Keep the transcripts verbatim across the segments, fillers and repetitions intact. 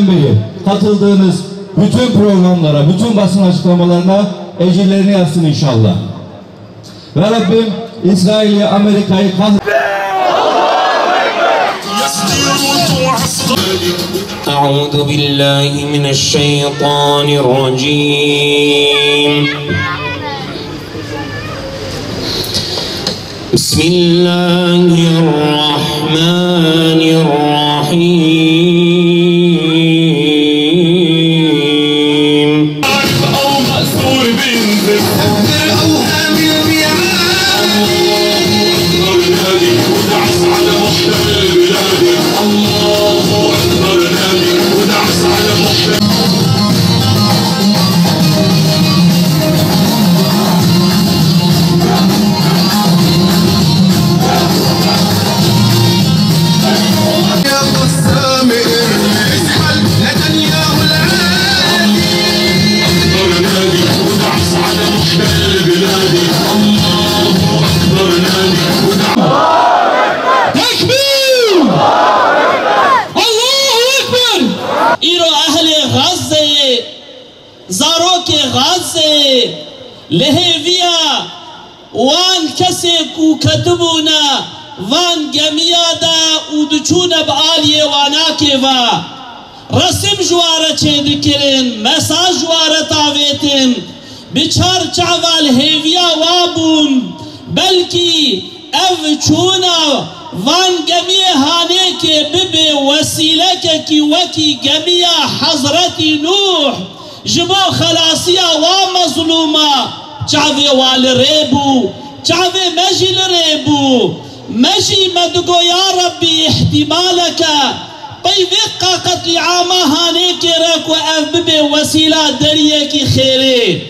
beri katıldığınız bütün programlara, bütün basın açıklamalarına ecirlerini yazsın inşallah. Ve Rabbim İsrail'i, Amerika'yı kahr- أعوذ بالله من الشيطان الرجيم. بسم الله الرحمن الرحيم. Tekbîr! Allahu Ekber! Îro ehlê Xazzeyê, zarokê Xazzeyê, li hêviya wan kesê ku ketibûne van gemiya de û diçûne bi aliyê wanakê ve, resim ji wa re çêdikirin, mesaj ji wa re tavêtin, bi çar çava li hêviya wa bûn, belkî ev çûna van gemiyê hanêkê bibe wesîlekekî wekî gemiya Hezretî Nûh ji bo xelasiya wa mezlûma. Çavê wa li rê bû, çavê me jî li rê bû. Me jî me digo, ya Rebbî, îhtîmaleke peyvê qetlîama hanêkê re ku ev bibe wesîla deriyekî xêrê.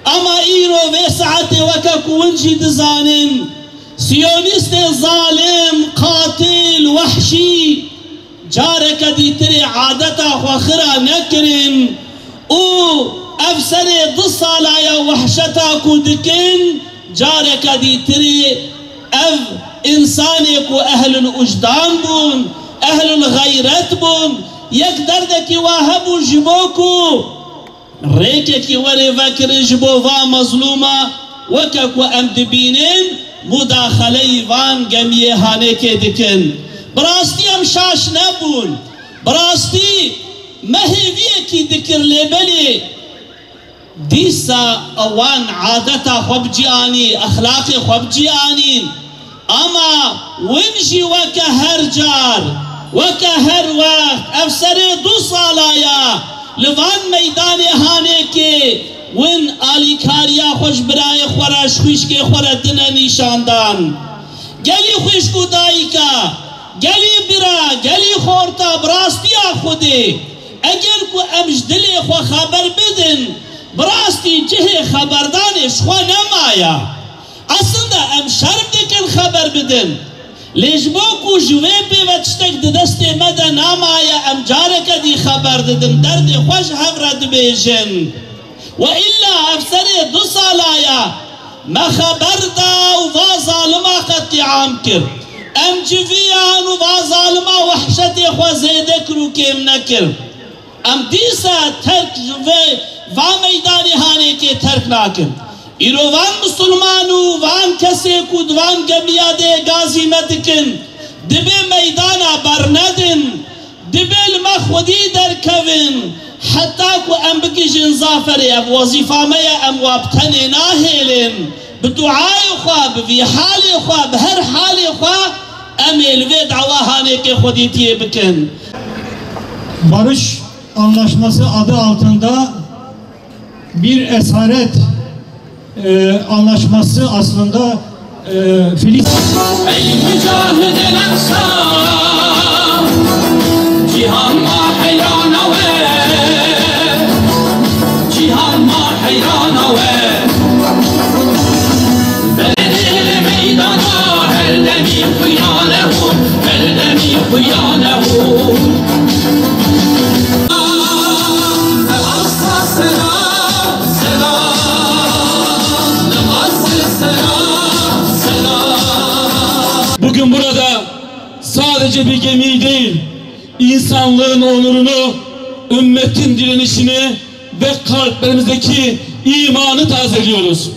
Ama îro vê saetê weke ku hûn jî dizanin, siyonîstê zalim, qatil, wehşî, careke dîtirê adeta xwe xira nekirin û ev serê du sala ya wehşeta ku dikin, careke dîtirê ev însanê ku ehlul ujdan bûn, ehlul xeyret bûn, yek derdekî wa hebû ji bo ku rêkekî were vekirin ji bo va mezlûma, weke ku em dibînin, mudaxeleyî van gemiyê hanêkê dikin. Bi rastî em şaş nebûn. Bi rastî me hêviyekî dikir, lê belê dîsa ewan adeta xwe bi cî anî, exlaqê xwe bi cî anîn. Ama win jî weke her car, weke her wext, ev serê du sala ya li van meydanê hanêkê win alîkariya xwe ji birayê xwe re, ji xwîşkê xwe re dine nîşandan. Gelî xwişk û dayika, gelî bira, gelî xorta, bi rastiya Xwedê, eger ku em ji dilê xwe xeber bidin, bi rastî cihê xeberdanê ji xwe nemaye. Aslında em şerm dikin xeber bidin. Lê ji bo ku ji vê pê ve tiştek di destê me de namaye, em careke dî xeber didin, derdê xwe ji hev re dibêjin. We îlla ev serê du sala ya me xeber da û va zalima qetlîam kir. Em civiyan û va zalima wehşetê xwe zêde kir û kêm nekir. Em dîsa terk ji vê, va meydanê hanêkê terk nakin. Îro van misilman û van kesê ku di van gemiya de gazî me dikin, dibê meydana bernedin, dibê li me xwedî derkevin, heta ku em bigihîjin zaferê. Ev wezîfa me ye, em wa bi tenê nahêlin. Bi duayê xwe, bi vî halê xwe, bi her halê xwe em ê li vê dawa hanêkê xwedîtiyê bikin. Barış Anlaşması adı altında bir esaret, e, anlaşması aslında, e, Filistin. Ey mücahidin Eksa, cihan ma heyrana we, cihan ma heyrana we. Belê li meydana her demî xuya ne hûn, her demî xuya ne hûn. Bugün burada sadece bir gemiyi değil, İnsanlığın onurunu, ümmetin direnişini ve kalplerimizdeki imanı tazeliyoruz.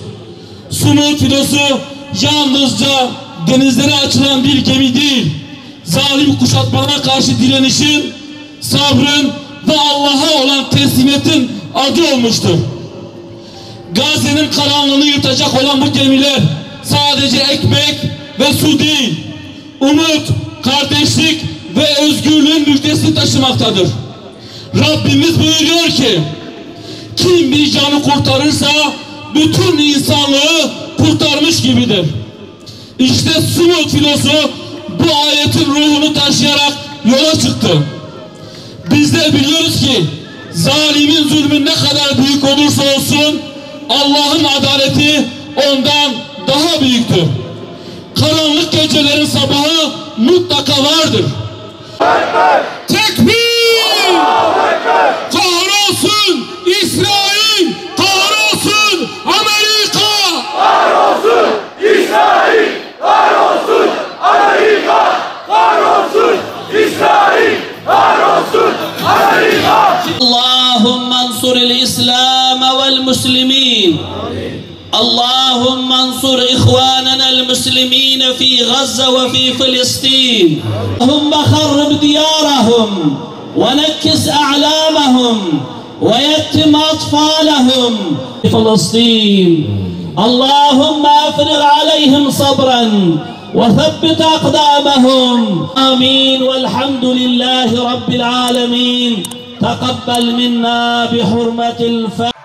Sumut filosu yalnızca denizlere açılan bir gemi değil, zalim kuşatmalara karşı direnişin, sabrın ve Allah'a olan teslimiyetin adı olmuştur. Gazze'nin karanlığını yırtacak olan bu gemiler sadece ekmek ve su değil, umut, kardeşlik ve özgürlüğün müjdesini taşımaktadır. Rabbimiz buyuruyor ki, "Kim bir canı kurtarırsa bütün insanlığı kurtarmış gibidir." İşte Sumut filosu bu ayetin ruhunu taşıyarak yola çıktı. Biz de biliyoruz ki zalimin zulmü ne kadar büyük olursa olsun Allah'ın adaleti ondan daha büyüktür. Karanlık gecelerin sabahı mutlaka vardır. Tekbir! Kahrolsun İsrail! Kahrolsun Amerika! Kahrolsun İsrail! Kahrolsun Amerika! Kahrolsun İsrail! Kahrolsun Amerika! اللهم انصر الإسلام والمسلمين. اللهم انصر إخواننا المسلمين في غزة وفي فلسطين. اللهم خرب ديارهم ونكس أعلامهم ويتم أطفالهم في فلسطين. اللهم أفرغ عليهم صبرا وثبت أقدامهم. آمين والحمد لله رب العالمين. تقبل منا بحرمة الفاتحة.